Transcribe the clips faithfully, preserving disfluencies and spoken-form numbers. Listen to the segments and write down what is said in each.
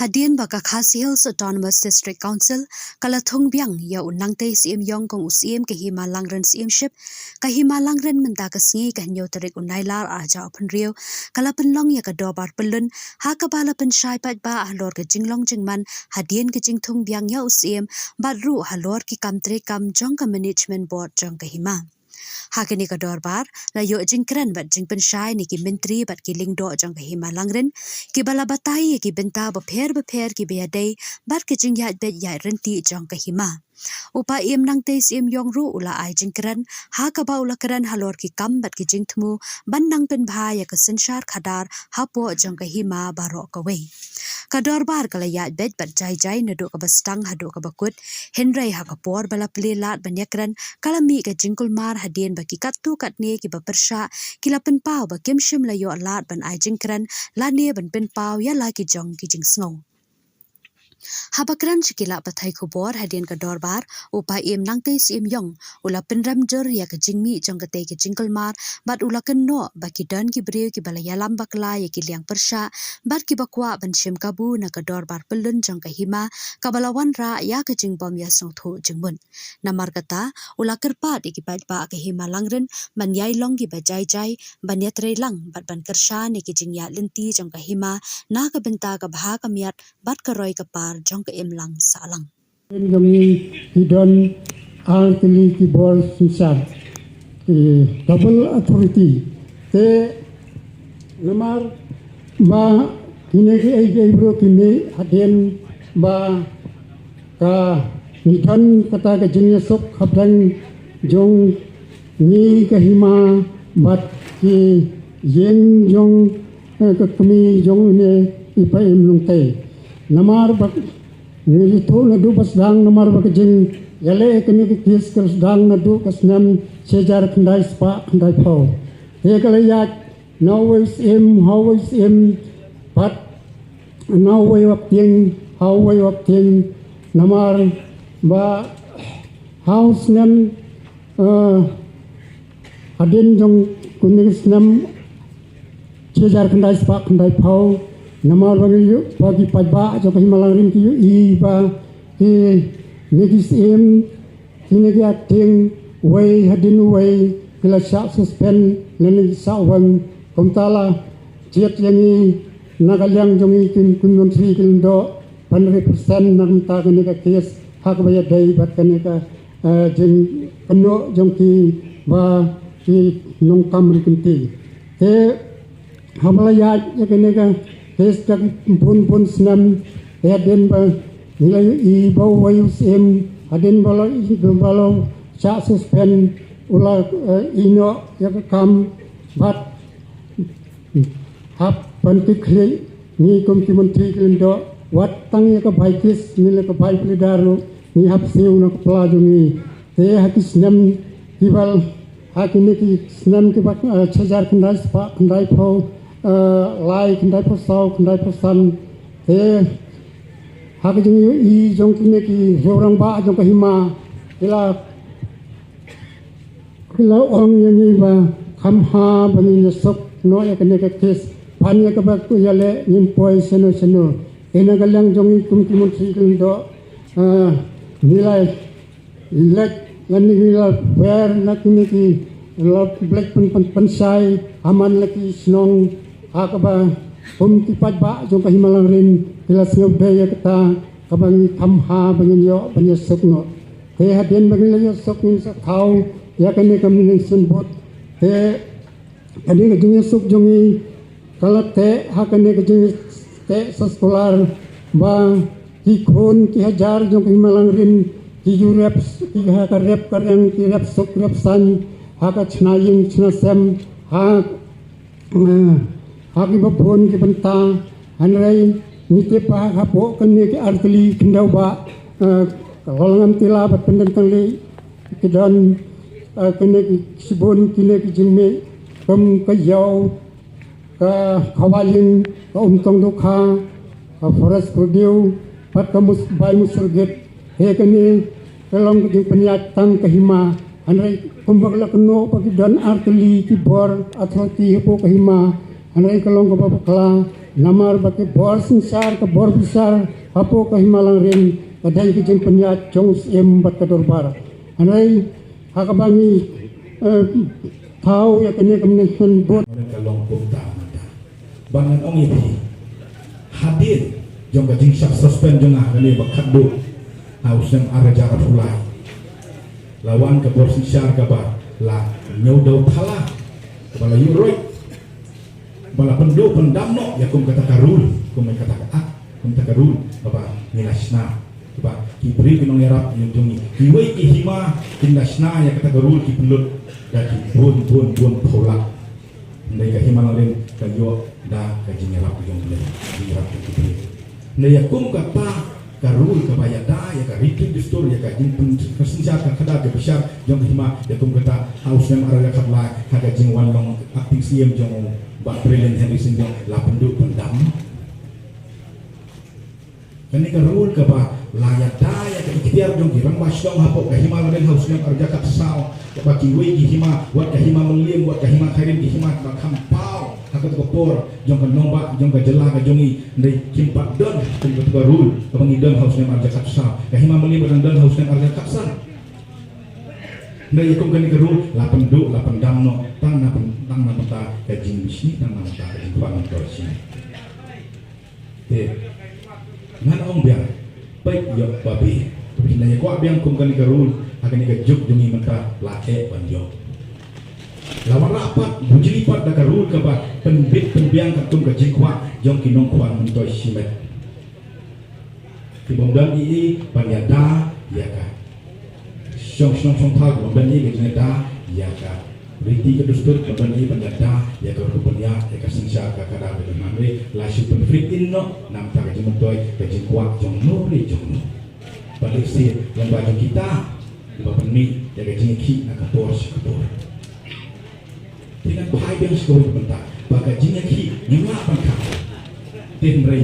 Hadien ba ka Khasi Hills Autonomous District Council ka la thung biang ïa u nangtei Syiem Ïong kum u Syiem ka Hima Langrin Syiemship, ka Hima Langrin mynta ka sngi ka hynñiew tarik u Nailar arhajar arphew hynriew, ka la pynlong ïa ka dorbar pyllun ha kaba la pynshai paidbah halor ka jinglong jingman hadien ka jingthung biang ïa u Syiem bad ruh halor ki kam treikam jong ka Management Board jong ka Hima. Ha kane ka dorbar la ïoh jingkren bad jingpynshai na ki myntri bad ki lyngdoh jong ka Hima Langrin, kiba la batai ïa ki bynta bapher bapher kiba ïadei bad ka jingïaid beit ïaid ryntih jong ka Hima. U Paiem nangtei Syiem Ïong ruh u la ai jingkren ha kaba u la kren halor ki kam bad ki jingthmu ban nang pynbha ïa ka synshar khadar hapoh jong ka Hima baroh kawei. Ka dorbar ka la ïaid beit bad jai jai naduh kaba sdang haduh kaba kut, hynrei ha ka por ba la plie lad ban ïakren ka la mih ka jingkulmar hadien ba ki katto katne kiba pyrshah ki la pynpaw ba kim shym la ïoh lad ban ai jingkren lane ban pynpaw ïa la ki jong ki jingsngew. Haba kren sha ki lad pathai khubor hadien ka dorbar, u Paiem nangtei Syiem Ïong u la pynrem jur ïa ka jingmih jong katei ka jingkulmar bad u la kynnoh ba ki don ki briew kiba la ïalam bakla ïa ki liang pyrshah bad kiba kwah ban shim kabu na ka dorbar pyllun jong ka Hima kaba la wanrah ïa ka jingbym ïasngewthuh jingmut. Namar kata u la kyrpad ïa ki paidbah ka Hima Langrin ban ïai long kiba jai jai, ban ïatrei lang bad ban kyrshan ïa ki jingïaid lynti jong ka Hima na ka bynta ka bha ka miat bad ka roi ka par jong ka imlang sahlang. Jong ngi ki don ar tylli ki bor synshar, ki double authority. Te namar ba kine ki ei ki ei briew kine hadien ba ka ngi don kata ka jingïasuk hapdeng jong ngi ka Hima bad ki ïing jong, eh, ka kmie jong une i Paiem nangtei. Namar ba ngi ïathuh naduh ba sdang namar ba ka jingïaleh kane ka case ka sdang naduh ka snem shihajar khyndai spah khyndaiphew. Te ka la ïaid na uwei u Syiem ha uwei u Syiem bad na uwei u Syiem ha uwei u Syiem, namar ba ha u snem, eh, hadien jong kane ka snem shihajar khyndai spah khyndaiphew, namar ba ngi ïoh ba ki paidbah jong ka Hima Langrin ki ïohi ba kine ki Syiem, kine ki acting, uwei hadien uwei ki la shah suspend lane ki shah weng. Kumta la jied ïa ngi na ka liang jong ngi ki, ki myntri ki lyngdoh ban represent na ka bynta kane ka case ha kaba ïadei bad kane ka, eh, jingkynnoh jong ki ba ki nongkam ri kynti. Te haba la ïaid ïa kane ka case da ki bun bun snem, hadien ba ngi la ïohi ba uwei u Syiem hadien ba la, ba la shah suspend u la, eh, ïehnoh ïa ka kam bad hap ban kit khlieh ngi kum ki myntri ki lyngdoh, wat tang ïa ka bai case, ngi la ka bai pleader ruh ngi hap siew na ka pla jong ngi. Te ha ki snem kiba, ha kine ki snem kiba, eh, shihajar khyndai spah khyndaiphew, eh, lai, khyndaiphew saw, khyndaiphew san. Te ha ka jingïohi jong kine ki rangbah jong ka Hima, ki la, ki la ong ïa ngi ba kham bha ba ngin ïasuk noh ïa kane ka case, phan ïa kaba ïaleh ngin poi shano shano. Te na ka liang jong ngi kum ki myntri ki lyngdoh, eh, ngi la leit lane ngi la wer na kine ki, la leit pyn, pyn, pynshai ha man la ki shnong ha kaba kum ki paidbah jong ka Hima Langrin ki la sngewdei ïa kata kaba ngi kham bha ba ngin ïoh ban ïasuk noh. Te hadien ba ngi la ïasuk ngin sa thaw ïa kane ka Management Board. Te kane ka jingïasuk jong ngi ka la teh ha kane ka jingteh sa skullar ba ki khun ki hajar jong ka Hima Langrin ki ju rep, ki ha ka rep ka reng, ki rep suk rep saiñ ha ka chna ïing chna sem, ha, eh, ha kiba bun ki bynta. Hynrei ngi tip ba hapoh kane ki artylli khyndew ba, eh, ka Lawlyngngamtila bad Pyndenkyndli ki don, eh, kine ki shibun kine ki jingmih kum ka Ïew, ka Khawaiñ, ka Umtong Dohkha, ka Forest Produce bad ka Mus-, Bai Musurgit. He kane ka long ka jingpynïaid tang ka Hima. Hynrei kumba la kynnoh ba ki don artylli ki bor authority hapoh ka Hima. Hynrei ka long kaba bakla, Namar ba ka bor synshar, ka bor bishar hapoh ka Hima Langrin ka dang ka jingpynïaid jong u Syiem bad ka dorbar. Hynrei ha kaba ngi, eh, thaw ïa kane ka management board. Ka long kumta mynta. Ba ngan ong ïa phi, hadien jong ka jingshah suspend jong nga kane ba khatduh ha u snem ar hajar arphew lai, la wan ka bor synshar kaba la ñiewdew thala, kaba la ïuh roit, ba la pynduh pyndam noh ïa kum kata ka rule, kum kata ka act, kum kata ka rule kaba ngi la shna, kaba ki briew ki nongïarap jong ngi, kiwei ki hima kin da shna ïa kata ka rule, ki pynlut da ki bun bun bun phew lak. Hynrei ka Hima Langrin ka ïoh da ka jingïarap jong U Blei, jingïarap jong U Blei. Hynrei ïa kum kata ka rule kaba ïada ïa ka riti dustur, ïa ka jingpynsynshar ka khadar ka bishar jong ka hima, ïa kum kata ha u snem ar hajar khatlai ha ka jingwan long acting Syiem jong u Bah Brilliant Henry Sing Jong la pynduh pyndam. Kane ka rule kaba la ïada ïa ka iktiar jong ki rangbah shnong hapoh ka Hima Langrin ha u snem ar hajar khatsaw, kaba kiwei ki hima, wat ka Hima Mylliem, wat ka Hima Khyrim, ki hima ba kham paw ha kata ka por jong ka nongbah, jong ka jylla ka jong ngi, hynrei kim pat don ha kata ka rule kaba ngi don ha u snem ar hajar khatsaw. Ka Hima Mylliem ka dang don ha u snem ar hajar khatsan. Hynrei ïa kum kane ka rule la pynduh, la pyndam noh tang na pyn-, tang na bynta ka jingbishni, tang na bynta ka jingkwah myntoi shi. Te ngan ong biang, peit ïoh babe. Phi la ïa kwah biang kum kane ka rule ha kane ka juk jong ngi mynta, la eh ban ïoh. La wanrah pat, bujli pat da ka rule kaba pynbit pynbiang katkum ka jingkwah jong ki nongkwah myntoi shimet. Ki bym don ei ei ban ïada ïa ka shong shnong shong thaw, ki bym don ei ei ban ïada ïa ka riti ka dustur, ki bym don ei ei ban ïada ïa ka rukom pynïaid, ïa ka synshar ka khadar ka jong ngi, hynrei la shu pynfit in noh na bynta ka jingmyntoi, ka jingkwah jong no re jong no. Bad lehse lyngba jong kita kiba pynmih ïa ka jingïakhih na ka por sha ka por. Te ngan phai biang sha kawei ka bynta ba ka jingïakhih ngim lah ban khang. Te hynrei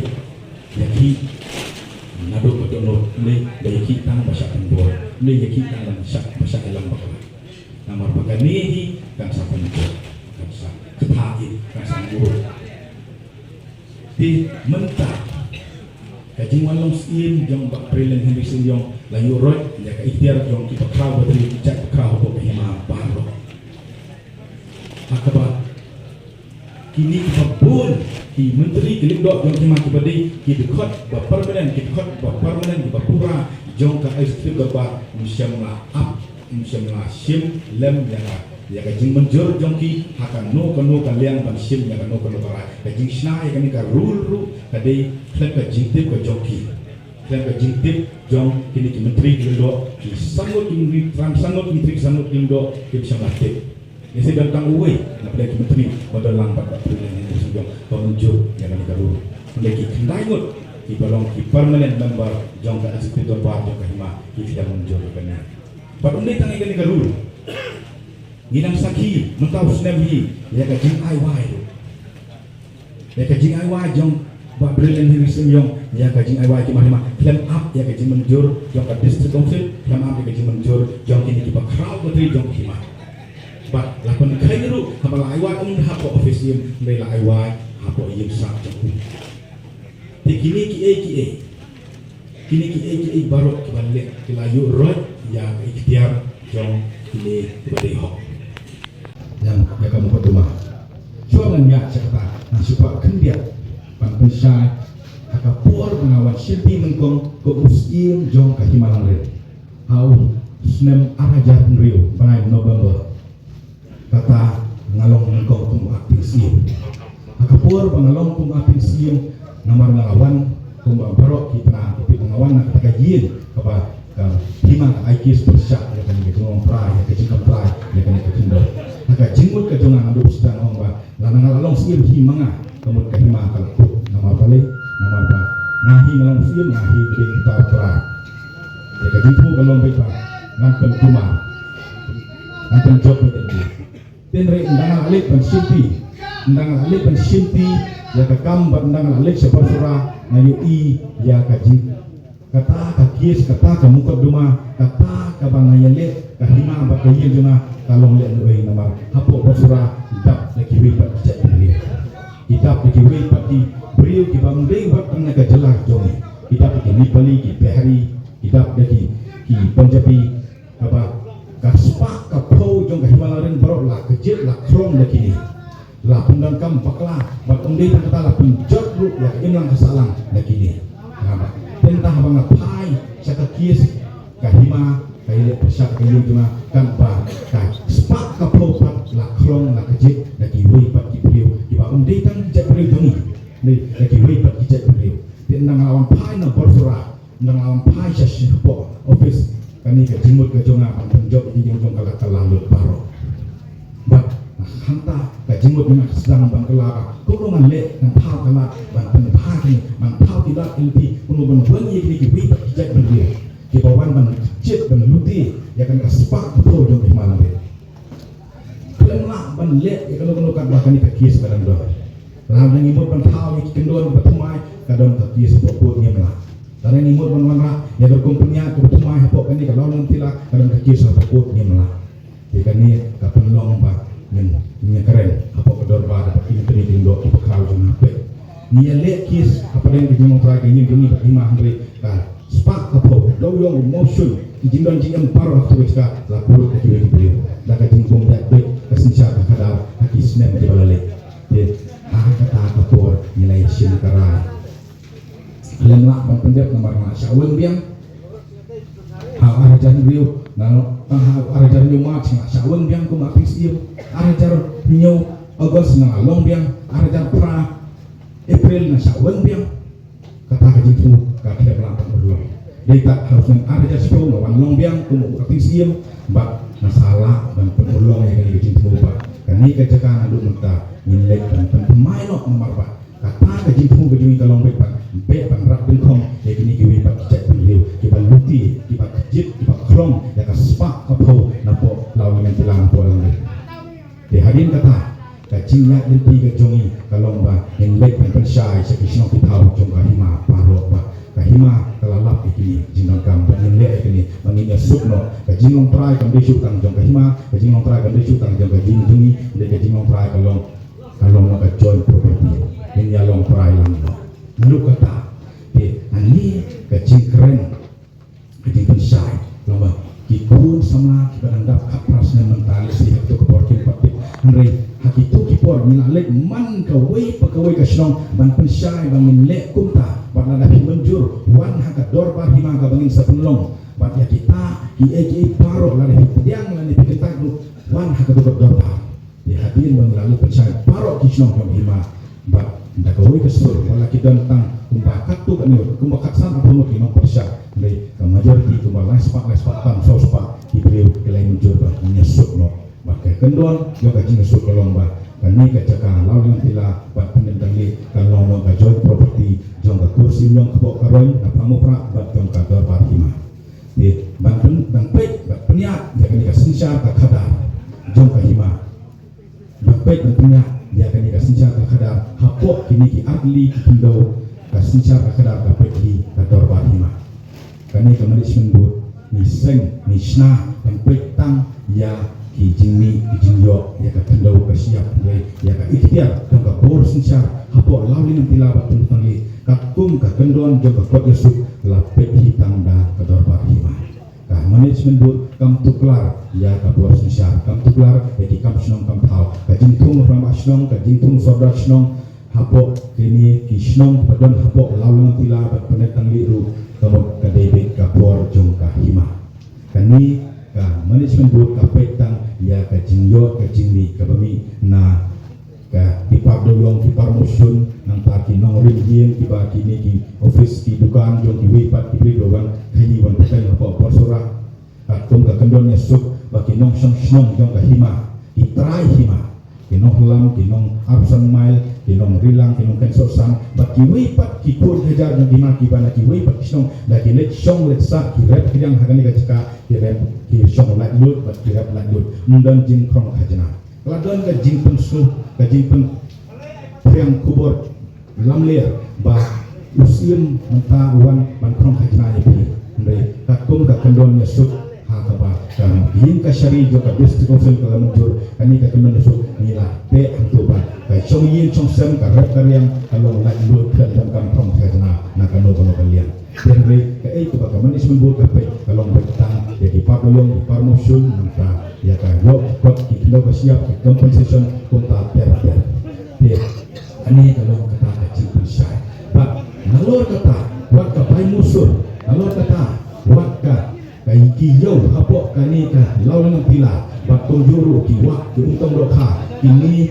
ïakhih naduh ka dohnud, hynrei da ïakhih tang ba shah pynbor, hynrei ïakhih tang ba shah, ba shah ïalam bakla. Namar ba kane hi kan sa pynbor, kan sa ktah, kan sa nguh. Te mynta ka jingwan long Syiem jong Bah Brilliant Henry Sing Jong la ïuh roit ïa ka iktiar jong ki bakhraw batri, ki jait bakhraw hapoh ka hima baroh. Ha kaba kine kiba bun ki myntri ki lyngdoh jong ki hima kiba dei ki dkhot ba permanent, ki dkhot ba permanent kiba pura jong ka Executive Dorbar, ym shym la ap, ym shym la shim lem ïa ka, ïa ka jingmynjur jong ki ha kano kano ka liang ban shim ïa kano kano ka rai. Ka jingshna ïa kane ka rule ruh ka dei khlem ka jingtip ka jong ki, khlem ka jingtip jong kine ki myntri ki lyngdoh, ki san ngut ki myntri, san ngut ki myntri, ki san ngut ki lyngdoh kim shym la tip. Lehse don tang uwei na pdeng ki myntri ba don lang bad Bah Brilliant Henry Sing Jong ba mynjur ïa kane ka rule. Hynrei ki khyndai ngut kiba long ki permanent member jong ka Executive Dorbar jong ka hima, ki khlem mynjur ïa kane. Bad ym dei tang ïa kane ka rule. Ngi dang sakhi mynta u snem hi ïa ka jingai wai ruh. Ïa ka jingai wai jong Bah Brilliant Henry Sing Jong ïa ka jingai wai ki mar hima khlem ap ïa ka jingmynjur jong ka District Council, khlem ap ïa ka jingmynjur jong kine kiba khraw batri jong ka hima. Bad la pynkheiñ ruh haba la ai wai ym hapoh office Syiem, hynrei la ai wai hapoh ïing sah jong u. Te kine kiei kiei, kine kiei kiei baroh kiba leh ki la ïuh roit ïa ka iktiar jong kine kiba dei hok. Ïa, ïa ka mukotduma. Shuwa ngan ïaid sha kata, ngan shu kwah khyndiat ban pynshai ha ka por ba nga wan shim phi nyngkong kum u Syiem jong ka Hima Langrin ha u snem ar hajar hynriew, bnai November. Kata nga long nyngkong kum u acting Syiem. Ha ka por ba nga long kum u acting Syiem, namar nga la wan kumba baroh ki pynang, ki tip ba nga wan na kata ka ïing kaba ka hima ka ai case pyrshah ïa kane ka jinglong trai, ïa ka jingkam trai ïa kane ka khyndew. Ha ka jingmut ka jong nga, naduh shitai nga ong ba lada nga la long Syiem hi ma nga, ka mut ka hima ka la kut. Namar balei? Namar ba nga hi nga long Syiem, nga hi ka dei ka trai. Ïa ka jingthmu ka long beit ba ngan pynkulmar, ngan pynjop beit ïa ki. Te hynrei ynda nga la leit ban shim phi, ynda nga la leit ban shim phi ïa ka kam, bad ynda nga la leit sha Barsora, nga ïohi ïa ka jing, kata ka case, kata ka mukotduma, kata kaba nga ïaleh, ka hima bad ka ïing jong nga ka long lehnohei, namar hapoh Barsora dap da kiwei pat ki jaitbynriew. Ki Dap da kiwei pat ki briew kiba ym dei wat tang na ka jylla jong ngi. Ki dap da ki Nepali, ki Bihari, ki dap da ki, ki Punjabi, kaba ka spah ka phew jong ka Hima Langrin baroh la kjit la khlong da kine. La pyndonkam bakla, bad ym dei tang kata, la pynjot ruh ïa ka imlang ka sahlang da kine. Haba, te mynta haba nga phai sha ka case, ka Hima ka ïaleh pyrshah ka ïing jong nga, kan ba ka spah ka phew pat la khlong la kjit da kiwei pat ki briew kiba ym dei tang ki jaitbynriew jong ngi. Dei, da kiwei pat ki jaitbynriew. Te ynda nga la wan phai na Borsora, ynda nga la wan phai sha, sha hapoh office, kane ka jingmut ka jong nga ban pynjop ïa ka jingim jong ka la, ka la lut baroh. Bad hangta ka jingmut jong nga ka sdang ban kylla ba kumno ngan leh, ngan thaw ka lad ban pynbha kine, ban thaw ki lad ki lynti, kumno ban wan ïa kine kiwei pat ki jaitbynriew kiba wan ban kjit ban lute ïa kane ka spah ka phew jong ka Hima Langrin. Khlem lah ban leh ïa kano kano katba kane ka case ka dang don. Lada ngi mut ban thaw ïa ki kyndon kiba thymmai, ka don ka case hapoh court, ngim lah. Lada ngi mut ban wanrah ïa ka rukom pynïaid kaba thymmai hapoh kane ka Lawlyngngontila, ka don ka case hapoh court, ngim lah. Te kane ka pynlong ba ngin, ngin ïakren hapoh ka dorbar bad kine ki kyndon kiba khraw jong nga. Peit, ngi ïaleh case hapdeng ka jinglong trai ka ïing jong ngi bad ka Hima, hynrei ka spah ka phew, dewiong, u mawshun, ki jingdon jingem baroh ha kata ka jaka la put da kiwei ki briew. Da ka jingbym ïaid beit ka synshar ka khadar ha ki snem kiba la leit. Te ha kata ka por ngi la ïashim ka rai. Khlem lah ban pyndep namar nga la shah weng biang. Ha u ar hajar hynriew, nga la, ha u ar hajar hynriew March nga la shah weng biang kum u acting C M. Ar hajar hynriew August nga la long biang. Ar hajar phra April nga la shah weng biang. Kata ka jingthmu ka khlem lah ban urlong. Dei ta ha u snem ar hajar shiphew nga wan long biang kum u acting C M, bad nga sa lah ban pynurlong ïa kane ka jingthmu ba kane ka jaka naduh mynta ngin leit ban pynthymmai noh namar ba kata ka jingthmu ka jong ngi ka long beit ban, beit ban rak dyngkhong ïa kine kiwei pat ki jaitbynriew kiba lute, kiba kjit, kiba khlong ïa ka spah ka phew napoh Lawlyngngontila, napoh Langrin. Te hadien kata, ka jingïaid lynti ka jong ngi ka long ba ngin leit ban pynshai sha ki shnong ki thaw jong ka Hima baroh ba ka Hima ka la lap ïa kine ki jingdonkam, ba ngin leh ïa kine, ba ngin ïasuk noh. Ka jinglong trai kam dei shuh tang jong ka Hima, ka jinglong trai kam dei shuh tang jong ka ïing jong ngi, hynrei ka jinglong trai ka long, ka long noh ka joint property. Ngin ïalong trai lang noh. Naduh kata, te hangne ka jingkren, ka jingpynshai, long ba ki khun samla kiba dang dap khatphra snem mynta, lehse ha kito ki por kim pat tip, hynrei ha kito ki por ngi la leit man kawei pa kawei ka shnong ban pynshai ba ngin leh kumta. Bad lada phi mynjur, wan ha ka dorbar Hima kaba ngin sa pynlong. Bad ïa kita kiei kiei baroh, lada phi pdiang lane phi kyntait ruh, wan ha ka dorbar. Te hadien ba ngi la leit pynshai baroh ki shnong jong ka Hima, bad da kawei ka sur ba la ki don tang kumba katto katne ngut, kumba khatsan arphew ngut ki nongpyrshah, hynrei ka majority kumba lai spah, lai spah tam, saw spah ki briew ki la ïamynjur ba ngin ïasuk noh. Bad ka kyndon jong ka jingïasuk ka long ba kane ka jaka Lawlyngngontila bad Pyndentanglieh kan long noh ka joint property jong ka Kur Shimliang Kpoh Karoiñ na Phra Muphra bad jong ka dorbar Hima. Te ban pyn-, ban peit, ban pynïaid ïa kane ka synshar ka khadar jong ka Hima. Ban peit ban pynïaid ïa kane ka synshar ka khadar hapoh kine ki artylli ki khyndew, ka synshar ka khadar ka peit hi ka dorbar Hima. Kane ka management board ngi seng, ngi shna ban peit tang ïa ki jingmih, ki jingïoh, ïa ka khyndew ka shyiap, ïa ka iktiar jong ka bor synshar hapoh Lawlyngngontila bad Pyndentanglieh, katkum ka kyndon jong ka kot ïasuk la peit hi tang da ka dorbar Hima. Ka management board kam tuklar ïa ka bor synshar, kam tuklar ïa ki kam shnong kam thaw, ka jingthung rangbah shnong, ka jingthung sordar shnong, hapoh kine ki shnong ba don hapoh Lawlyngngontila bad Pyndentanglieh ruh, ka mut ka dei beit ka bor jong ka Hima. Kane ka management board ka peit tang ïa ka jingïoh ka jingmih kaba mih na ka, ki par dewiong, ki par mawshun, nangta ki nongrim ïing, kiba kine ki office, ki dukan jong kiwei pat ki briew ba wan khaïi wan pateng hapoh Borsora. Katkum ka kyndon ïasuk ba ki nongshong shnong jong ka Hima, ki trai Hima, ki nongïalam, ki nong Arphew San Mail, ki nong Rilang, ki nong Kynsohsan, bad kiwei pat ki khun hajar jong ka Hima kiba na kiwei pat ki shnong, la ki leit shong leit sah, ki rep ki riang ha kane ka jaka, ki rep, ki shong laitluid bad ki rep laitluid. Ym don jingkhrong khajna. Ka la don ka jingpynsngew, ka jingpynphriang khubor lamler ba u Syiem mynta u wan ban khrong khajna ïa phi. Hynrei katkum ka kyndon ïasuk ha kaba ka ïing kashari jong ka District Council ka la mynjur, kane ka kyndon ïasuk ngi la teh hangto ba ka Shong ïing shong sem, ka rep ka riang ka long laitluid, ka long kam phrang khajna na kano kano ka liang. Te hynrei kaei kaba ka management board ka peit ka long beit tang ïa ki par ka long, ki par motion, nangta ïa ka ïoh ki kot, ki khyndew ka shyiap, ki compensation kumta ter ter. Te kane ka long kata ka jingpynshai. Bad nalor kata wat ka bai musur, nalor kata wat ka Ka ki ïew hapoh kane ka Lawlyngngompila bad kumjuh ruh ki wah ki umtong dohkha kine.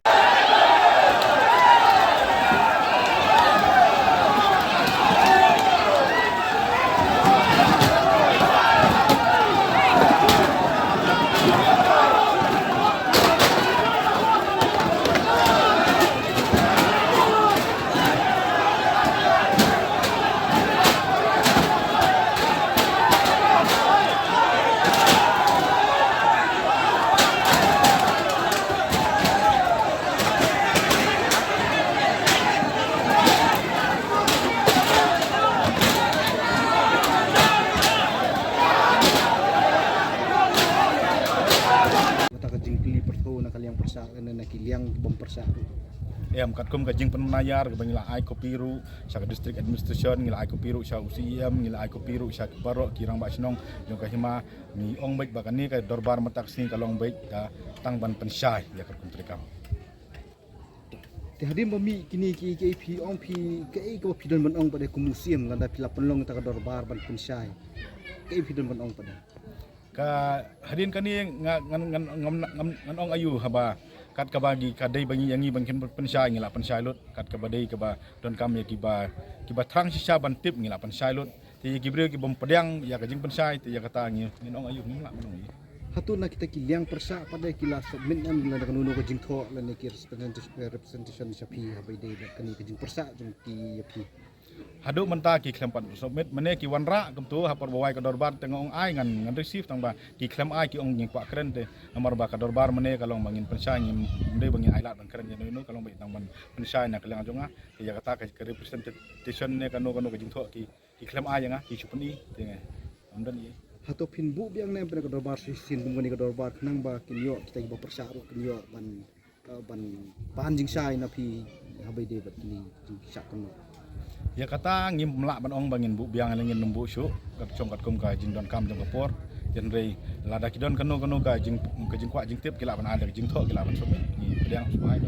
Kata ka jingkylli pyrthuh na ka liang pyrshah, na, na ki liang bym pyrshah. Em, katkum ka jingpynmynayar kaba ngi la ai copy ruh sha ka district administration, ngi la ai copy ruh sha u C E M, ngi la ai copy ruh sha baroh ki rangbah shnong jong ka hima. Ngi ong beit ba kane ka dorbar mynta ka sngi ka long beit ka tang ban pynshai ïa ka rukom treikam. Te hadien ba mih kine ki, ki phi ong phi, kaei kaba phi don ban ong pat de kum u C E M, lada phi la pynlong ïa kata ka dorbar ban pynshai? Kaei phi don ban ong pat de? Ka hadien kane nga, ngan, ngan, ngan, ngan, ngan ong aïu haba kat kaba ngi, ka dei ba ngi, ïa ngi ban kren pynshai, ngi la pynshai lut. Kat kaba dei kaba donkam ïa kiba, kiba thrang shisha ban tip, ngi la pynshai lut. Te ïa ki briew ki bym pdiang ïa ka jingpynshai, te ïa kata ngi, ngin ong aïu, ngim lah ban ong aïu. Hato na kita ki liang pyrshah pat de ki la submit em, lane kano kano ka jingthoh lane ki representation, eh, representation sha phi haba ïadei bad kane ka jingpyrshah jong ki ïa phi? Haduh mynta ki khlem pat submit, mane ki wanrah kumto ha por ba wai ka dorbar, te nga ong ai, ngan, ngan receive, tang ba ki khlem ai, ki ong ngin kwah kren. Te namar ba ka dorbar mane ka long ba ngin pynshai, ngim dei ba ngin ai lad ban kren ïa uno uno, ka long ba tang ban pynshai na ka liang jong nga. Te ïa kata ka, ka representation ne kano kano ka jingthoh ki, ki khlem ai ïa nga, ki shu pyni, te nga ym don ei. Hato phin buh biang ne em pat ka dorbar shisien kum kane ka dorbar khnang ba kin ïoh kita kiba pyrshah ruh kin ïoh ban, eh, ban pan jingshai na phi haba ïadei bad kine ki jingshah kumno? Ïa kata ngim lah ban ong ba ngin buh biang lane ngin ym buh shuh, kat shong katkum ka jingdonkam jong ka por. Hynrei lada ki don kano kano ka jing, ka jingkwah jingtip, ki lah ban ai da ka jingthoh, ki lah ban submit, ngi pdiang shuh ai.